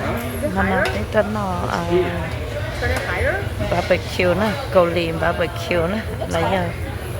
Hmo no peb tuaj noj barbecue na, Kaus Lim barbecue na, los yog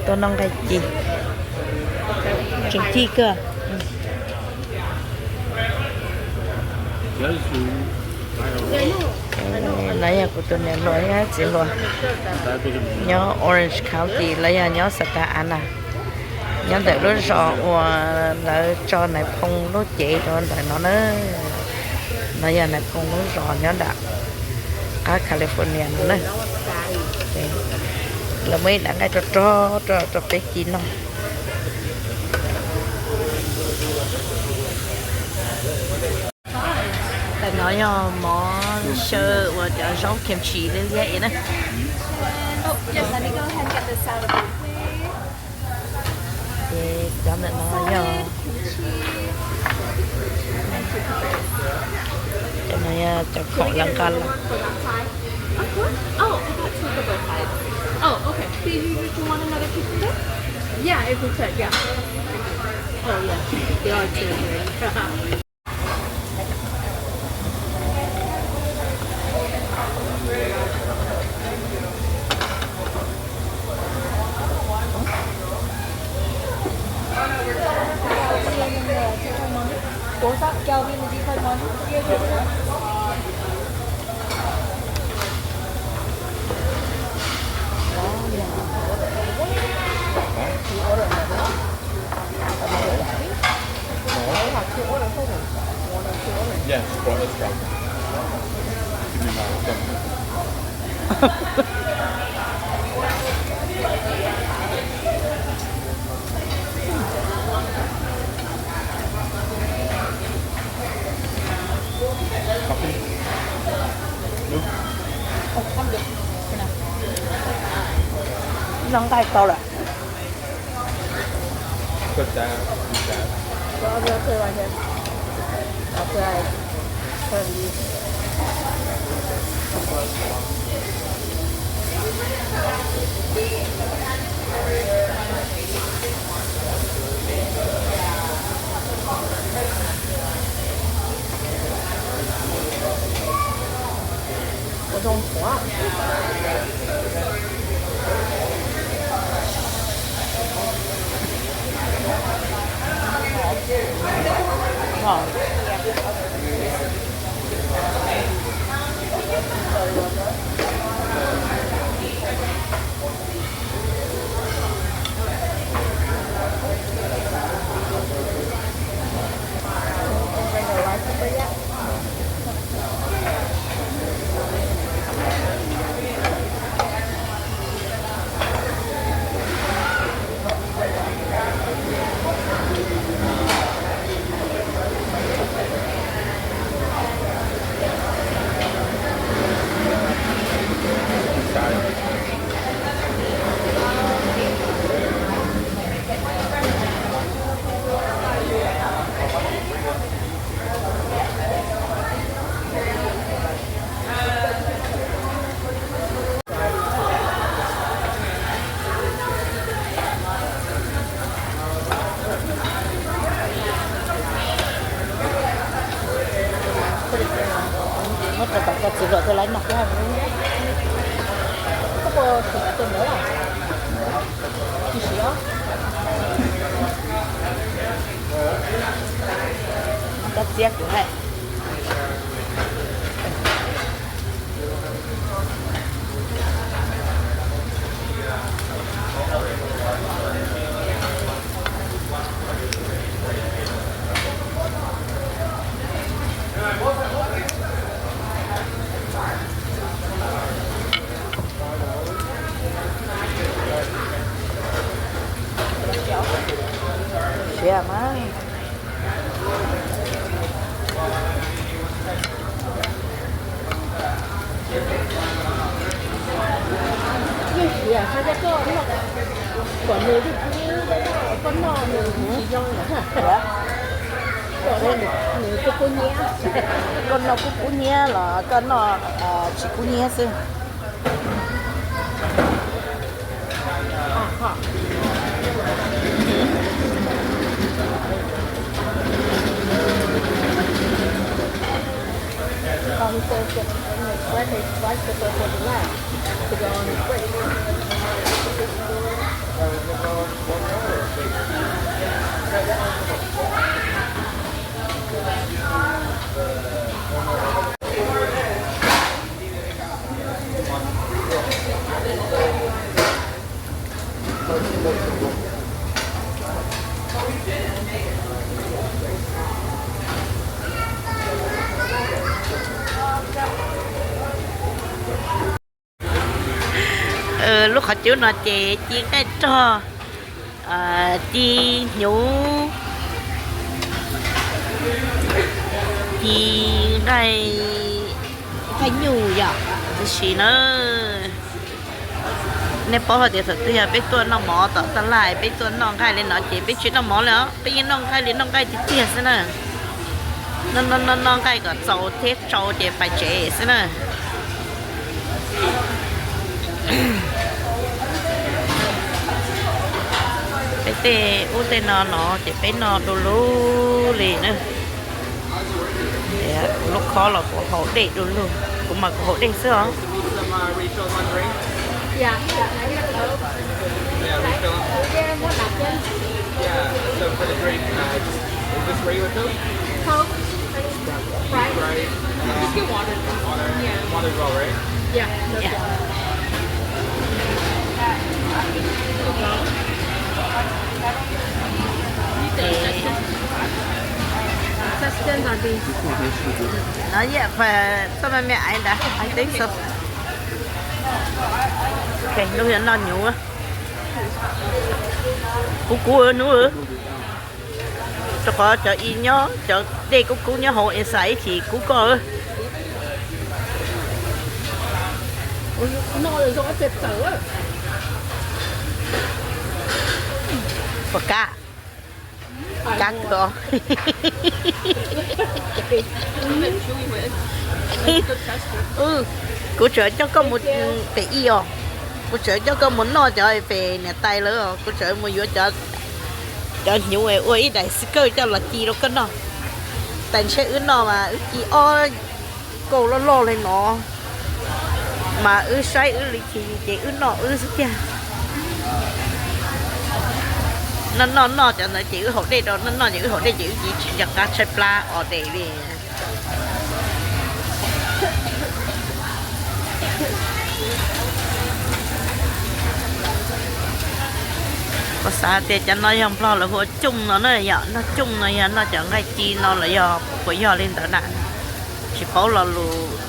tuaj noj nqaij ci. Tseem ci kawg. Los yog kuv tus niam hluas thiab txiv hluas nyob Orange County, los yog nyob Santa Ana, nyob ntawm lub zos uas lawv tso Nais Phoo lub cev rau ntawm no na. No yog Nais Phoo lub zos nyob nram qab California no na. Lawv muaj ib daim nqaij rog rog rau peb ci noj. Tam no yog mov xyaw uas cov zaub kimchi liab liab na. Ces cov ntawm no yog, cov no yog cov khoom lawv nqa los. Noj nqaij tau lawm. Muab rau tom cov txiv hluas thiaj laiv noj thiab. Koj puas tus ntawd los? Tsis siv os. Cov txiav kuv hais. Siav mas. Yeej siav hais tias koj noj, kom nws, koj noj nws tsis zoo lawm. Koj noj kuj kub hnyiab los koj noj tsis kub hnyiab xwb. Lub qhov cub no ces ci nqaij rog, ci hnyuv, ci nqaij, nqaij nyuj yom. Tiam sis na, nej paub hais tias thaum twg yog peb tuaj noj mov tom taj laj peb tuaj noj nqaij li no ces peb tsis noj mov li os, peb yeej noj nqaij li noj nqaij tiag tiag xwb na. Noj noj noj nqaij kom txaus thiab tsau ces pais tsev xwb na. Peb tej ub tej no no ces peb noj du lug li na. Kuv lub khob los kuv haus dej du lug, kuv mas kuv haus dej xwb os. No, yeah, but some of me, I, I think so. Hnub yog noj hnyuv, kub kub hnub, rau qhov cov i nyob cov dej kub kub nyob hauv inside ib chim kub koj. Puas kab? Kab kawg. Kuv tseem coj koj mus pem ib os, kuv tseem coj koj mus noj cov pem niam tais lawv, kuv tseem mus yuav cov hnyuv ua ib daim xwb kawg coj los ci rau koj noj. Tais ntshe wb noj mas wb ci ob kaus loj loj li no, mas wb saib wb li chim ces wb noj wb xwb tiag. Noj noj noj cov ntawd ces wb haus dej rau, noj noj ces wb haus dej ces wb ci tsis nco qab tshaib plab os dej li. Kuv xav tias cov no yog Nplog lawv hu ua cooj no na, yog noj cooj no yog noj cov nqaij ci no los yog puas yog li ntawd na. Tsis paub lo lus,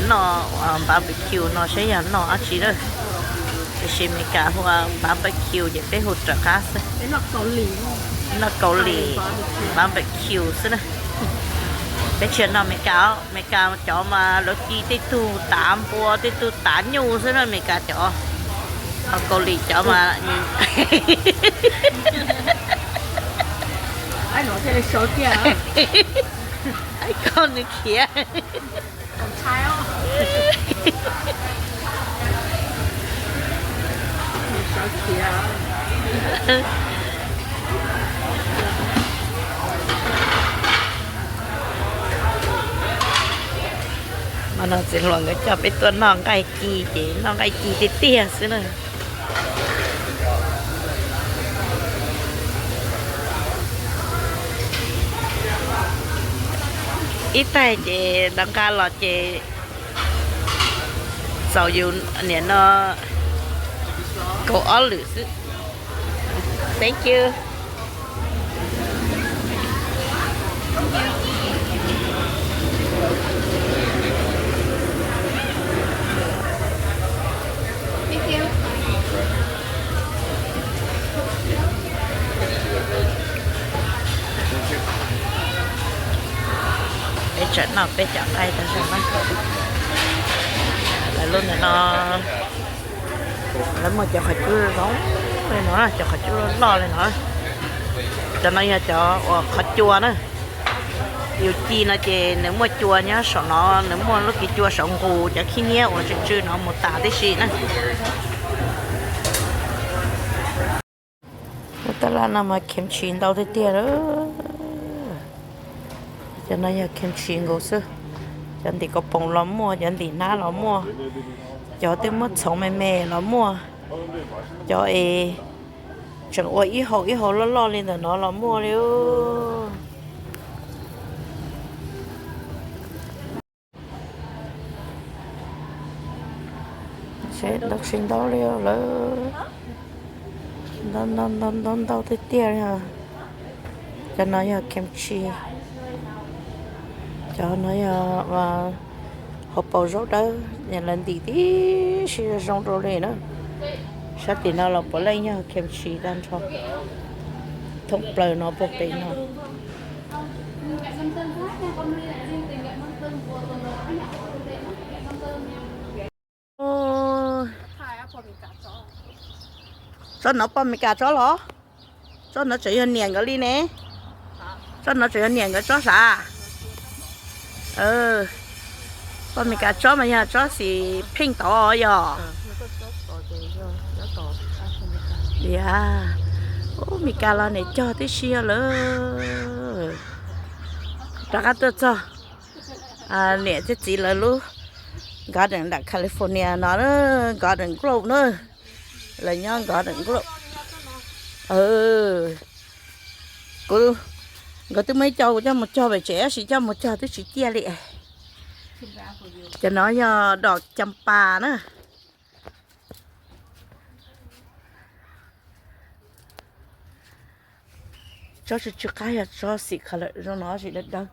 noj barbecue no saib yog noj dab tsi lawm. Tiam sis Meskas hu ua barbecue ces peb hu raws qab xwb. Noj Kaus Lim barbecue xwb na. Peb tsis noj Meskas, Meskas cov mas lawv ci tej tug tav npua tej tug tav nyuj xwb na Meskas cov. Ho Kaus Lim cov mas, koj nws khiav. Mas no txiv hluas nkawd coj peb tuaj noj nqaij ci ces noj nqaij ci tiag tiag xwb na. Ib taig ces nta nqa los ces txaus yus niam no kaum ob lwm xwb. Thank you. Peb tseem noj peb cov nqaij tag zog na. Lawv lub ntawm no lawv muaj cov qhov cub zoo li no, cov qhov cub loj li no. Cov no yog cov uas qhov cua na. Yus ci no ces nws muaj cua nyob saum no, nws muaj lub kiv cua saum nqus cov khib nyiab uas tsw tsw no mus tas tib si na. Lub tab laj no mas kimchi ntau tiag tiag lawm. Cov no yog kimchi nkaus xwb. Cov ntim kaus poom los muaj, cov ntim hnab los muaj, cov twb muab txhoov me me los muaj, cov es tseem ua ib hau ib hau loj loj li ntawm no los muaj li. Ntau tsis ntau li lawm, ntau ntau ntau tiag tiag li. Cov no yog kimchi, cov no yog hauv paus zaub dawb, lawv ntim tib si zoo rau li na. Sab tim no los puav leej yog kimchi tag nrho, thoob plaws no puag pem no. Tsob no poj Mes Kas tsob los? Tsob no tseem yog niam nkawd li ne. Tsob no tseem yog niam nkawd tsob sav. Poj Mes Kas tsob mas yog tsob xim pheej tod yog. Ub, Mes Kas los niam cog tib si lawm. Rov qab tuaj txog niam thiab txiv lawv lub garden nram California no, Garden Grove na. Lawv nyob Garden Grove. Kuv, nkawd twb muaj ib co kuv coj mus cog pem tsev tab sis coj mus cog twb tsis ciaj li. Cov no yog dom cam pas na. Tsob tsw tsw qab yog tsob xim color zoo no, tsis dawb dawb,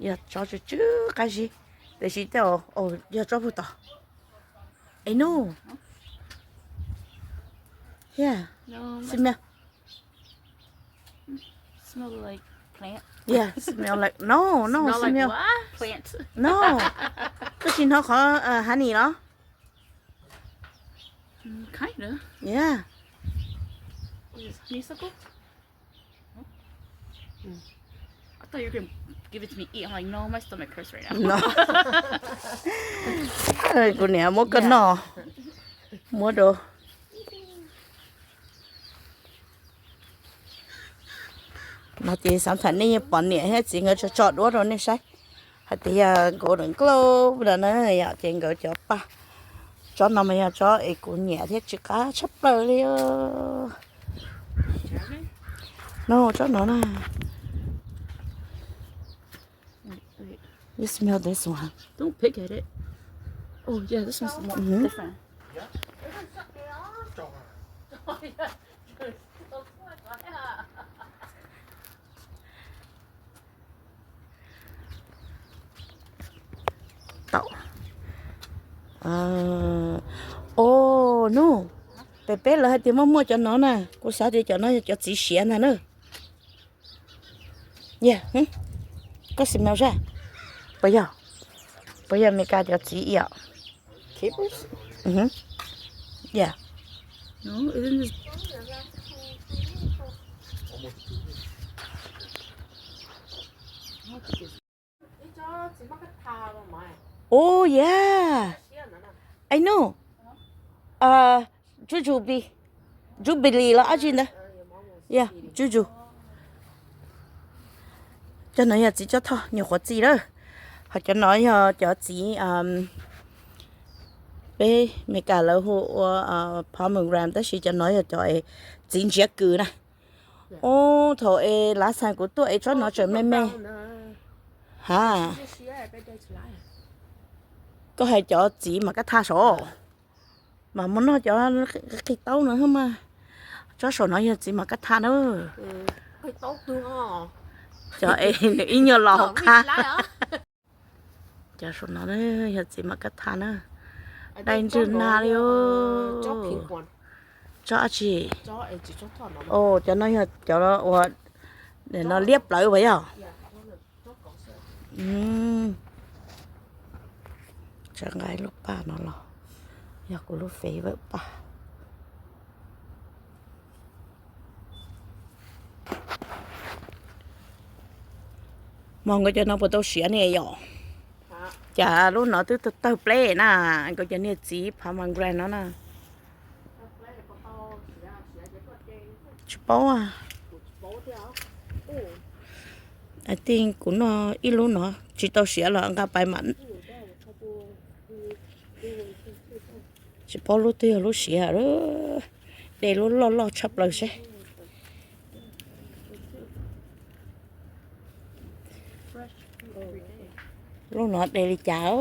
yog tsob tsw tsw qab zib, tiam sis tej yog tsob puag tom. Ej no. Yeah. Smell. Smell like plant. Yeah, smell like, no, no, smell. Smell like what? Plant. No. Koj tsis hnov qhov honey los? Mm, kind of. Yeah. Is this honeysuckle? I thought you were gonna give it to me eat. I'm like, no, my stomach hurts right now. No. Kuv niam muab koj noj, muab rau. No ces xav tham nej yeej pom niam thiab txiv nkawd tso tso duab rau nej saib. Hais tias yog Golden Globe no na yom, ces nkawd cov paj, tsob no mas yog tsob es kuv nyiam thiab tsw qab tshaj plaws li. No, tsob no na. You smell this one. Don't pick at it. Oh, yeah, this one's more different. Tau. Oh no, pem peb lawv hais tias muaj muaj cov no na, kuv xav tias cov no yog cov txiv siav ntag na. Yeah, koj smell saib. Puas yog? Puas yog Mes Kas cov txiv yom? Capers? Yeah. No, isn't this... Oh yeah. I know. Jubilee, Jubilee los dab tsi ntawd. Yeah, Juju. Cov no yog txiv tsob thoj nyuam qhuav txi lawm. Ho cov no yog cov txiv, peb Mes Kas lawv hu ua pomegranate, tab sis cov no yog cov txiv ntsiav kws na. Ub, thaum es last time kuv tuaj es tsob no tseem me me. Ha, koj hais cov txiv mas kab thaj saum, mas muaj noj cov qig taub no mas. Tsob saum no yog txiv mas kab thaj na. Cov es nws ib nyuag los hauv qab. Cov saum no yog txiv mas kab thaj na. Dai ntswg nag li. Tsob dab tsi? Cov no yog cov uas no liab plawv puas yog? Tsam nqa lub paj no los, yog kuv lub favorite paj. Mas nkawd cov no puas tau siav ne yom? Cas lub no twb tawg pleb na, nkawd cov niag txiv pomegranate no na. Tsis paub. I think kuv noj ib lub no tsis tau siav los nqa pais mam Paub lub twg yog lub siav, de lub loj loj tshaj plaws seb. Lub no de li cas.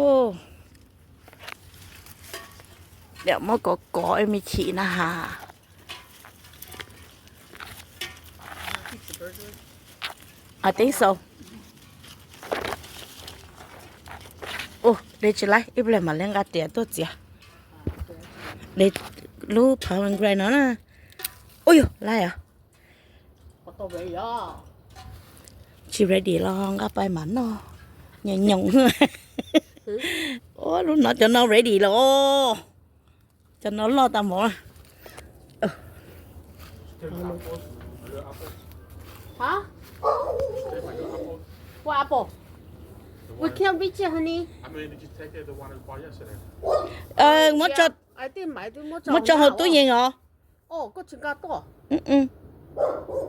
Muab kov kov me chim na has. I think so. De tsis laib, ib pliag mam li nqa riam tuaj txiav. De lub pomegranate no na. Ua yog laib os. Tsis ready los nqa pais mam noj. Nyoos nyoos. Ua lub no cov no ready los. Cov no loj tas mov. What apple? We can't reach it, honey. Muab tso hauv tub yees os. Koj tsis nqa tuaj?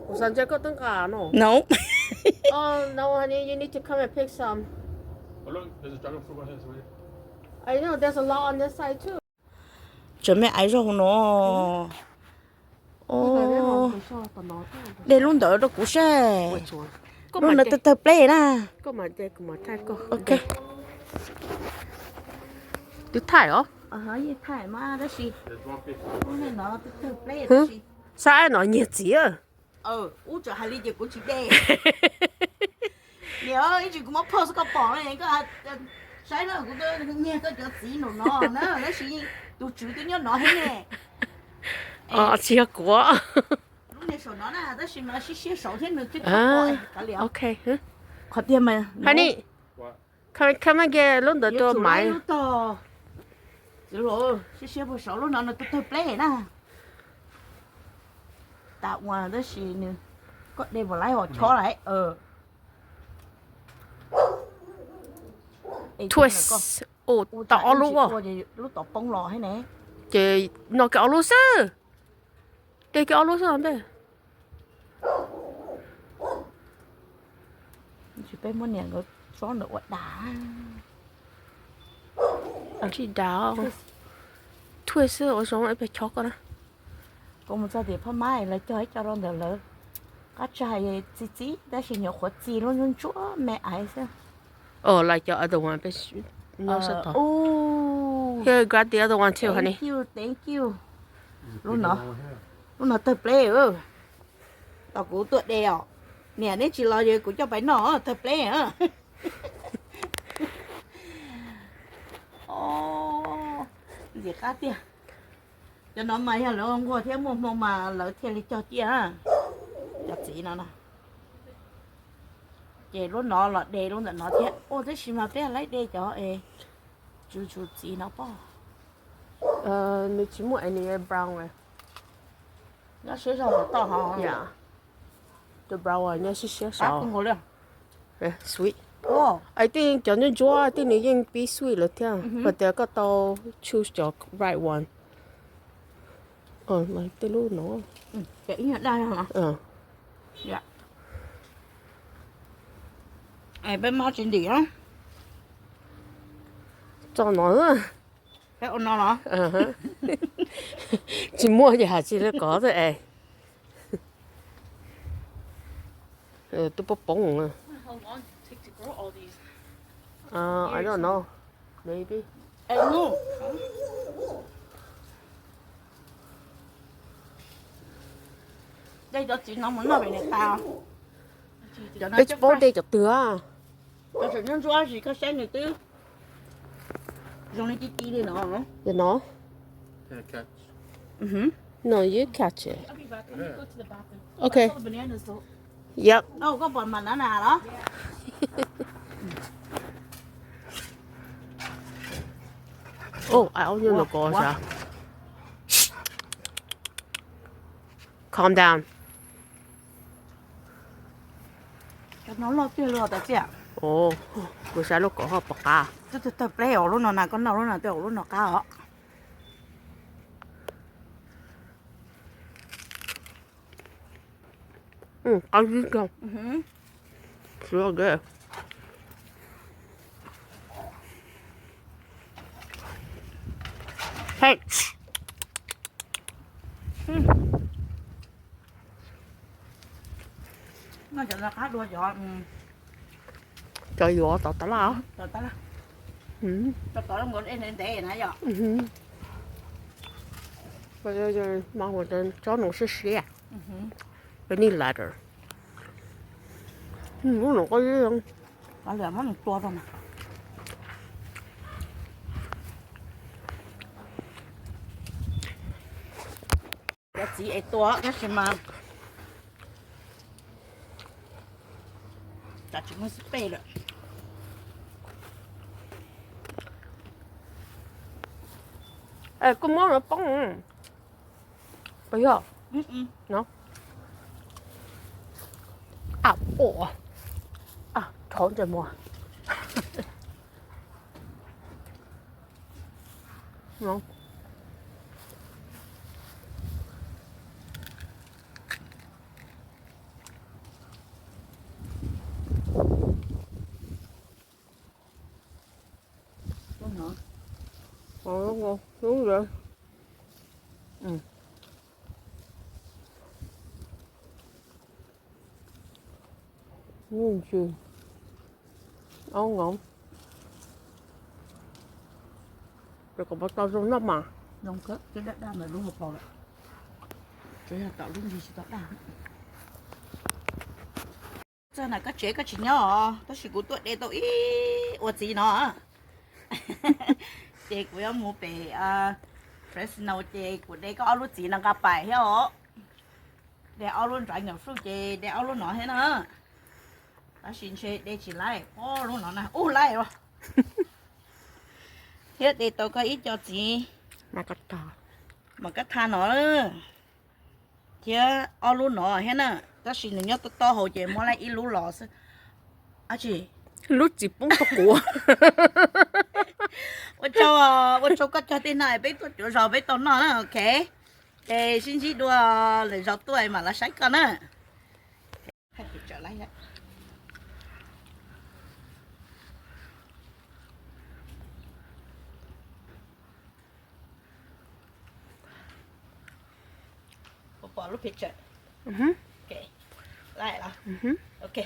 Kuv xav ntshe koj twb nqa no. No. No, honey, you need to come and pick some. I know, there's a lot on this side too. Tseem me aiv zaug no. De lub ntawd rau kuv seb. Lub ntawd tawg tawg pleb na. Ok. Twb thaij os. Yeej thaij mas tab sis lub no tawg tawg pleb tab sis. Sab no nyiag txiv. Ub, tseem hais li ces kuv tsis de. Niam, ib tsam kuv muab post koj pom ne, koj saib na, kuv nyiag koj cov txiv nraum no na, tab sis tus tswv twb nyob no thiab ne. Tsis yog kuv. Lub niag saum no na, tab sis mas siab siab saud thiab nws twb pom. Qhov tiag mas, honey, come and get lub ntawd tua maiv. Lub tog, txiv hluas, siab siab puag saud lub no nws tawg tawg pleb na. Tas ua tab sis nws, koj de puas laib hos chob lawm. Twist. Tau ob lub. Lub tom poob los thiab ne. Ces noj kiag ob lub xwb. De kiag ob lub xwb ntej. Tsis, peb muab niam nkawd tsob ntawd ua dag. Tsis dag. Twist xwb ua zoo ib pliag chob koj na. Kuv mus txog tim phab mab lawv cog ib co rau ntawm lawv qab tsa txi txiv tab sis nyuam qhuav txi lub ntsuab ntsuab me aiv xwb. Lawv cov other one peb nyob sab tod. Here, grab the other one too, honey. Thank you, thank you. Lub no, lub no tawg pleb. Tos kuv tuaj de os. Niam neb tsis los ces kuv coj pais noj, tawg pleb. Ntxim qab tiag. Cov no mas yog lawv nquag thiab muaj hmoo mas lawv thiaj li cog ciaj. Cov txiv no na. Ces lub no los de lub ntawm no thiab. Ua tab sis mas peb laib de cov es tsw tsw txiv no pob. Nws tsis muaj any brown. Nyob siab zog tom toj ho. Tus brown nyob siab siab saud. Sweet. I think cov ntsuab ntsuab I think nws yeej pib sweet lawm thiab, but tias koj tau choose cov right one. Tej lub no. Peb mob tsis ntim. Tso no. Peb ua no los? Tsis muaj ces hais tsis li kov xwb es. Twb poob poob. I don't know. Maybe. Peb tsis paub de cov twg. Cov tseem ntsuab ntsuab es koj saib nws twb zoo li ti ti li no. Yog no. No, you catch it. Okay. Yep. Koj pom banana los? Oh, I only look Calm down. Cov no loj tiag li os, tam tsiaj. Kuv saib lub kaum ho pom qab. Twb tawg pleb os, lub no na, koj noj lub no twb ua lub no qab os. Qab zib kawg. Sweet. Cov yuav tov tas laj. Tov tas laj. Ntev ntev na yom. Tsob no siab siab. Penny ladder. Lub no qab zib. Tua rau mas. Cov txiv es tua tab sis mas tsis muaj xib pej lawm. Es koj muab no poob. Puas yog? No. Au, au, rhaub ntsej muag. Ntsis, au, ces kom puas tau zoo noj mas. Zoo kawg, twb daj daj ntawm lub hauv paus lawm. Tsuas yog tom lub ntsis tsis tau daj. Txog ntawm koj tsev koj tsis nyob os, tab sis kuv tuaj de tau ib ua txiv no. Ces kuv yuav mus pem Fresno ces kuv de koj ob lub txiv no nqa pais thiab os. De ob lub dragon fruit ces de ob lub no thiab na. Tab sis ntshe de tsis laib, ob lub no na ub laib os. Thiab de tau koj ib co txiv mas kab tha no thiab ob lub no thiab na. Tab sis nws nyob tob tob hauv ces muab laib ib lub los xwb. Ab tsi, lub txiv poob rau kuv. Ua tsaug, ua tsaug koj cog tej no peb tuaj cuav zos peb tau noj na, ok. Ces sib ntsib dua lwm zaus tuaj mam los saib koj na. Puas pom lub picture? Ok, laib los? Ok.